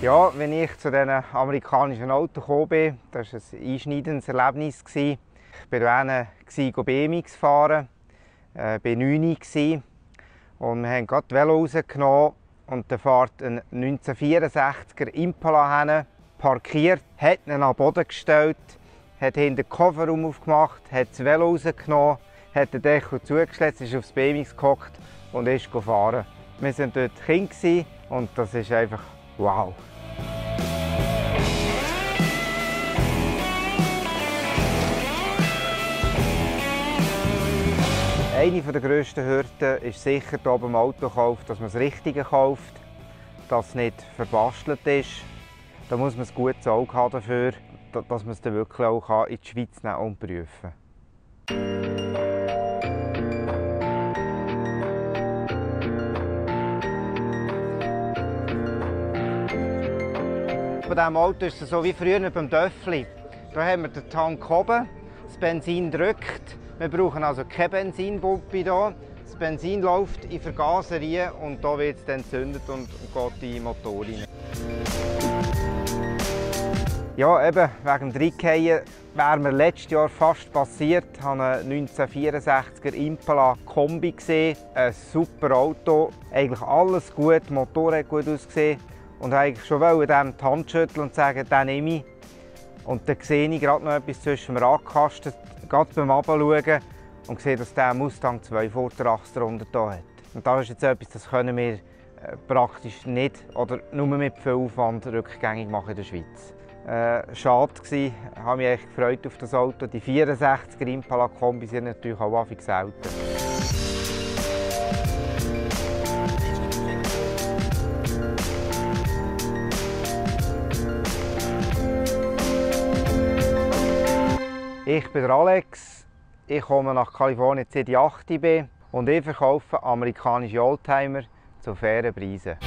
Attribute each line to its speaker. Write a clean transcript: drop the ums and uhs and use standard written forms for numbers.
Speaker 1: Ja, wenn ich zu diesen amerikanischen Autos gekommen bin, das war ein einschneidendes Erlebnis. Ich war da BMX fahren, war 9 und wir haben gerade die Velo rausgenommen und da fährt ein 1964er Impala hin, parkiert, hat ihn an den Boden gestellt, hat hinten den Kofferraum aufgemacht, hat das Velo rausgenommen, hat den Deckel zugeschlossen, ist aufs BMX gehockt und ist gefahren. Wir waren dort Kinder und das ist einfach wow. Eine der grössten Hürden ist sicher hier beim Autokauf, dass man das Richtige kauft, dass es nicht verbastelt ist. Da muss man ein gutes Auge haben dafür, dass man es dann wirklich auch in die Schweiz nehmen und prüfen kann. Bei diesem Auto ist es so wie früher beim Töffli. Da haben wir den Tank oben, das Benzin drückt. Wir brauchen also keine Benzinpumpe hier. Das Benzin läuft in die Vergaserie und hier wird es dann entzündet und geht in den Motor rein. Ja, eben wegen dem Reingehen wäre mir letztes Jahr fast passiert. Ich habe einen 1964er Impala Kombi gesehen. Ein super Auto, eigentlich alles gut, der Motor hat gut ausgesehen. Und eigentlich schon dem die Hand schütteln und sagen, den nehme ich. Und dann sehe ich gerade noch etwas zwischen dem Radkasten, gerade beim Abschauen und sehe, dass der Mustang 2 Vorderachse darunter hat. Und das ist jetzt etwas, das können wir praktisch nicht oder nur mit viel Aufwand rückgängig machen in der Schweiz. Schade war, ich habe mich echt gefreut auf das Auto. Die 64er Impala Kombi sind natürlich auch häufig selten. Ich bin Alex, ich komme nach Kalifornien seit ich 8 bin und ich verkaufe amerikanische Oldtimer zu fairen Preisen.